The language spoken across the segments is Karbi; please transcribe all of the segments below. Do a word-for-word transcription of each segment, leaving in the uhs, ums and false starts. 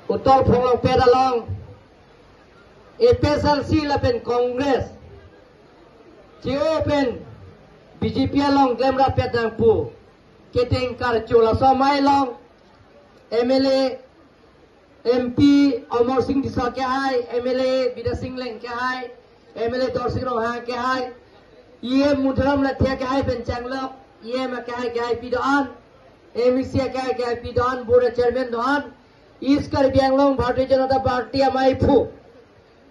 Uttar Phonglongpet along A P H L C lapen Congress che-o pen B J P along klemrap pet nangpu keteng karcho laso amei along M L A, M P Amarsing Tisso kehai, M L A Bidya Sing Engleng kehai, M L A Dorsing Ronghang kehai, E M Mudharam Lathe kehai pen chenglok, E M kehai kehai pi do-an, M A C kehai kehai pi do-an, Board Chairman do-an, East Karbi Anglong Bharatiya Janata Party amei aphu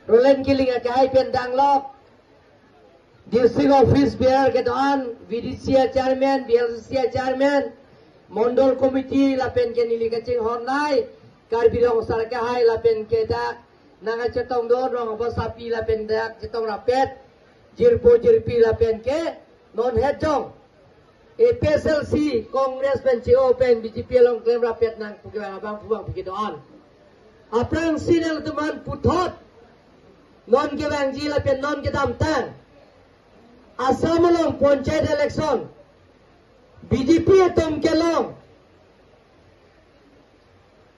Roland Killing kehai pen danglok, District Office Bearer kedo-an, V D C Chairman, V L C Chairman, Mondol Committee lapen ke neli kachinghon nai, Karbi Rong Sar kehai lapen ke dak nangkachetongdun rong abasapi lapen dak chetongrap pet, jirpo jirpi lapen ke non het jong A P H L C Congress pen che-o pen B J P along klemrap pet nangpu kevang abangphu abangpi kedo-an. Aphrangsi nangtuman puthot non kevangji lapen non kedamtang Assam along panchayat election B J P atum kelong.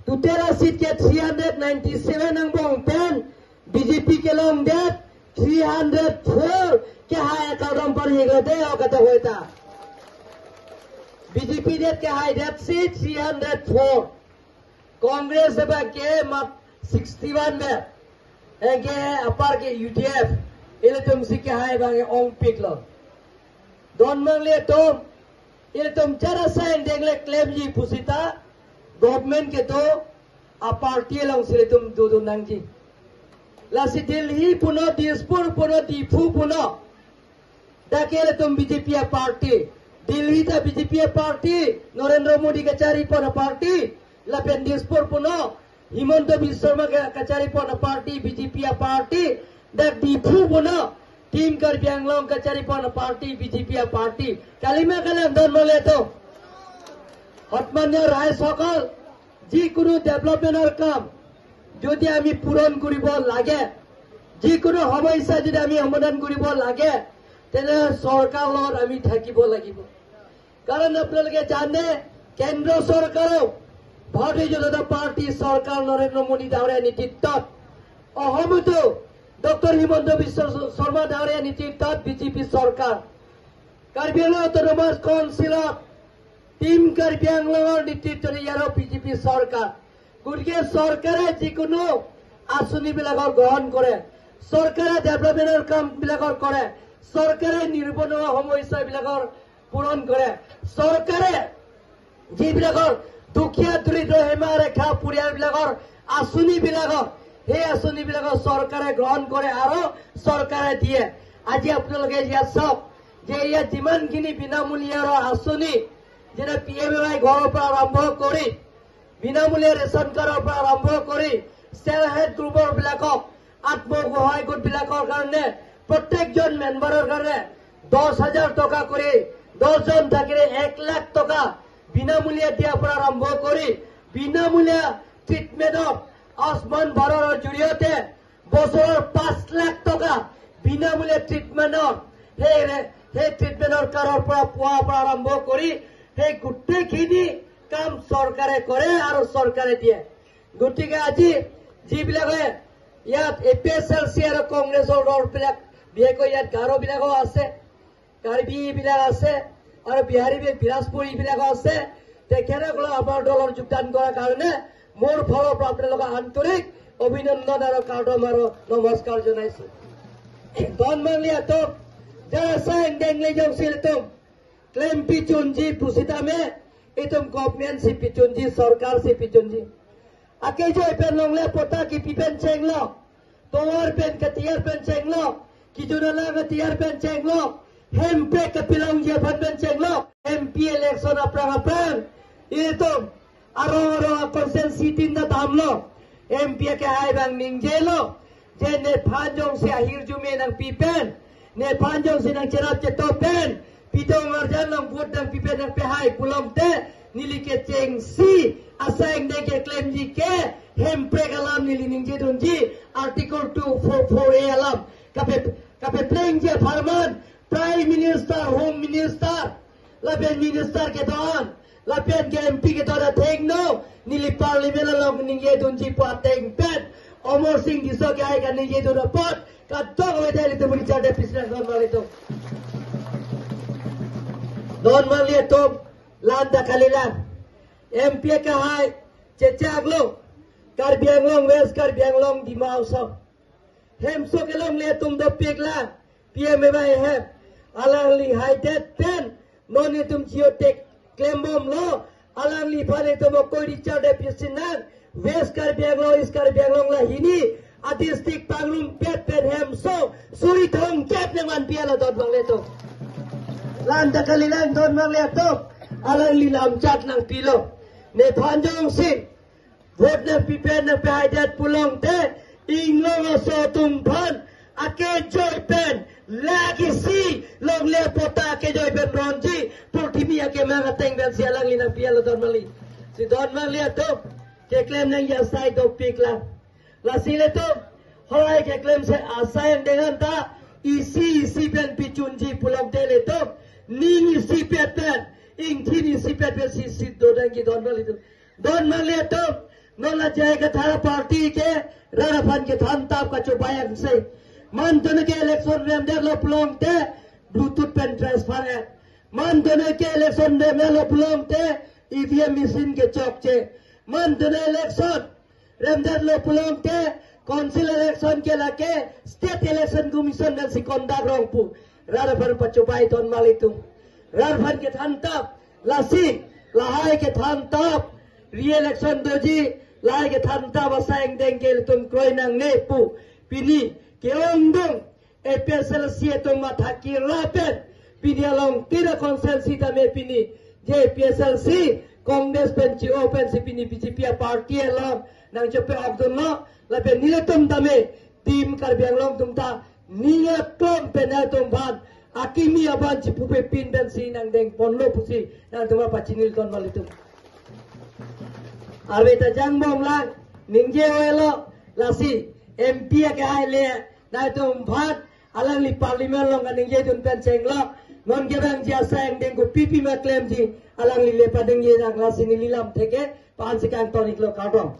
Total a-seat ke three hundred ninety-seven angbong pen B J P kelongdet three hundred four kehai akardom parhik lo de o kata hoita. B J P det kehaidet si three hundred four. Congress abang ke mat sixty-one vet. Anke apar ke U D F. Ilitum si kehai abang ke ongpik lo. Don mangle atum, ilitum chara sai deng le klemji pusita, government kedo a-party alongsi ilitum dodun nangji. Lasi Delhi punon, Dispur punon, Diphu punon, dak ke ilitum B J P a-party. Delhi ta B J P a-party, Narendra Modi kachari pon a-party, lapen Dispur punon, Himanta Biswa Sarma ka-, kachari pon a-party, B J P a-party, dak Diphu punon, Team Karbi Anglong kachari pon a-party, B J P a-party. Kalima kalang don mangle atum. Hotmanya rai sokol, jikunu development or kam, jodi ami puron kuribo lage, jikunu homoisa jodi ami somadhan kuribo lage, tele sorkar lot ami thakibo lagibo. Karon apnaloke jane, kendro sorkar, Bharatiya Janata Party sorkar Narendra Modi daure nitittot, ahomutu Doctor Himanta Biswa Sarma daure nitittot B J P sorkar, Karbi Anglong Autonomous Council of Team Karbi Anglong nitittot iyaro B J P sorkar. গতিকে চৰকাৰে যিকোনো আঁচনিবিলাকৰ গ্ৰহণ কৰে, চৰকাৰে ডেভেলপমেণ্টৰ কামবিলাকৰ কৰে, চৰকাৰে নিৰূপণ হোৱা সমস্যাবিলাকৰ পূৰণ কৰে, চৰকাৰে যিবিলাকৰ দুখীয়া দৰিদ্ৰ সীমাৰেখা পৰিয়ালবিলাকৰ আঁচনিবিলাকৰ, সেই আঁচনিবিলাকৰ চৰকাৰে গ্ৰহণ কৰে আৰু চৰকাৰে দিয়ে। আজি আপোনালোকে ইয়াত চাওক যে ইয়াত যিমানখিনি বিনামূলীয়া আঁচনি, যেনে পি এম এ ৱাই ঘৰৰ পৰা আৰম্ভ কৰি বিনামূলীয়া ৰেচন কাৰ্ডৰ পৰা আৰম্ভ কৰি ছেল্ফ হেল্প গ্ৰুপৰ বিলাকক, আত্মসহায়ক গোট বিলাকৰ কাৰণে প্ৰত্যেকজন মেম্বাৰৰ কাৰণে দহ হাজাৰ টকা কৰি, দহজন থাকিলে এক লাখ টকা বিনামূলীয়া দিয়াৰ পৰা আৰম্ভ কৰি বিনামূলীয়া ট্ৰিটমেণ্টৰ আয়ুষ্মান ভাৰতৰ জৰিয়তে বছৰৰ পাঁচ লাখ টকা বিনামূলীয়া ট্ৰিটমেণ্টৰ, সেই ৰে-, সেই ট্ৰিটমেণ্টৰ কাৰ্ডৰ পৰা পোৱাৰ পৰা আৰম্ভ কৰি সেই গোটেইখিনি কাম চৰকাৰে কৰে আৰু চৰকাৰে দিয়ে। গতিকে আজি যিবিলাকে ইয়াত এ পি এইচ এল চি আৰু কংগ্ৰেছৰ দলবিলাক, বিশেষকৈ ইয়াত গাৰোবিলাকো আছে, কাৰ্বিবিলাক আছে আৰু বিহাৰী বি-, বিলাসপুৰীবিলাকো আছে, তেখেতসকলক আমাৰ দলত যোগদান কৰাৰ কাৰণে মোৰ ফালৰ পৰা আপোনালোকক আন্তৰিক অভিনন্দন আৰু কাৰ্ডম আৰু নমস্কাৰ জনাইছো। Don mangle atum, jara sai deng le jongsi ilitum klempijunji pusitame, itum government si pijunji, sorkar si pijunji. Akejoi pen longle patta kipi pen chenglo, tovar pen katiyar pen chenglo, kijun alang katiyar pen chenglo, hemprek kapilongji aphan pen chenglo. M P election aphrang aphrang ilitum arong arong a-constituency tin ta damlo. M P akehai abang ningjelo je nephan jongsi ahirjume nangpi pen, nephan jongsi nangcherap chetop pen, pitong arjan nang vote nangpi pen nangpehai pulote, neli kechengsi asai deng keklemji ke hemprek alam neli ningjedunji, Article two four four A alam. Kape-, kapeplengji apharman Prime Minister, Home Minister, lapen minister kedo-an, Lapen ke M P kedo athengno, neli parliament along ningjedunji pu ateng pen Amarsing Tisso ke ai kaningjedun apot, kadokave ta ilitum richard episode don malitum. Don malitum, lanta kalilang. M P akehai chechaklo, Karbi Anglong, West Karbi Anglong, Dima Hasao. Hemso kelongle atum dopiklang, P M A Y hem. Alangli haidet pen non itum jiotek klembomlo. Alangliphan itum okoi richard episode nang. West Karbi Anglong, East Karbi Anglong la hini a district pangrumpet pen hemso suri thomkep nangvanpi ala don mangle atum. Lanta kalilang don mangle atum. Alangli lamchak nangpilo. Nephan jongsi vote nangpi pen nangpehaidet pulote, Inglong aso atum aphan akejoi pen, lake isi longle patta akejoi pen ronji, purthimi akemang ateng pensi alangli nangpi ala don mali. Si don mali atum, keklem nangji asai dopiklang. Lasi ilitum, halahai keklemsi asai angdeng anta, isi isi pen pichunji pulote ilitum, ning isipet pen, ingthin isipet pensi isi dodangji don malitum. Don malitum, non la J I Kathar party ke rat aphan kethan tap kachobai ansi. Mantu neke election remdetlo pulote Bluetooth pen transfer et. Mantu neke election remdetlo pulote E V M machine kechokche. Mantu ne election remdetlo pulote Council election ke lake State Election Commission pensi conduct rong pu. Rat aphan pachobai don malitum. Rat aphan kethan tap, lasi, lahai kethan tap, re-election doji, lahai kethan tap asai angdeng ke ilitum kroi nangne pu. Pini, ke-ongdung, A P H L C atum matha kira pen, pini along tira constituency tame pini, je A P H L C, Congress pen chi-o pensi pini B J P aparty along nangchope-okdunlo, lapen nelitum tame, Team Karbi Anglong atum ta, ning atum pen atum aphan, akimi aphan chipupe pin pensi nangdengponlo pusi, nangtum aphan pachinilo don malitum. Arve ta jangbomlang, ningje oilo, lasi, M P akehai le, nangtum aphan, alangli parliament along kaningjedun pen chenglo, non kevangji asai angdeng kopi pima klemji, alangli le padingje nang lasi neli lam theke, pan si kangton-iklo kardom.